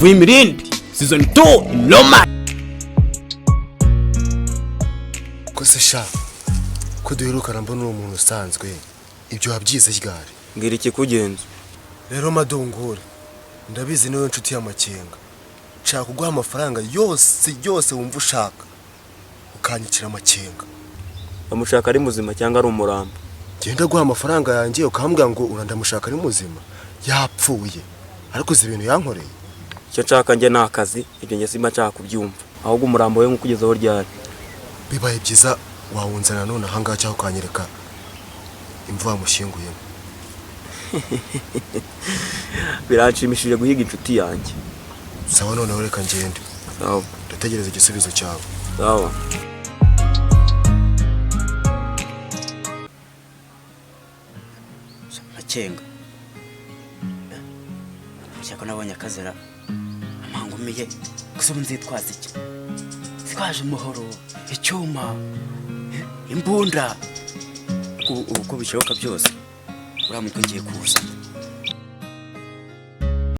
Imirindi season 2 in Roma. Ko se sha, ko duherukana mbona uri umuntu usanzwe, ibyo wabyize ryari? Mbwira ikikugenza. Rero madungure, ndabizi niwe nshuti y'Amakenga. Nshaka kuguha amafaranga yose yose wumva ushaka, ukanyikira Amakenga. Bamushaka ari muzima cyangwa ari umurambo? Genda guha amafaranga yanjye, ukambwira ngo urandamushaka ari muzima? Yapfuye. Ariko uzi ibintu yankoreye? Icyo nshaka njye ni akazi, ibyo njye simba nshaka kubyumva. Ahubwo umurambo we nkukugezaho ryari? Bibaye byiza wawunzana none ahangaha, cyangwa ukanyereka imva wamushyinguyemo. Biranshimishije guhiga inshuti yanjye. Sawa, noneho reka ngende. Sawa. Ndategereza igisubizo cyawe. Sawa. Makenga, shyaka nabonye akazira amangumiye gusa. Ubu nzitwaza iki? Zitwaje umuhoro, icyuma, imbunda? Ubu uko bishoboka byose uriya mutwe ngiye kuwuzana.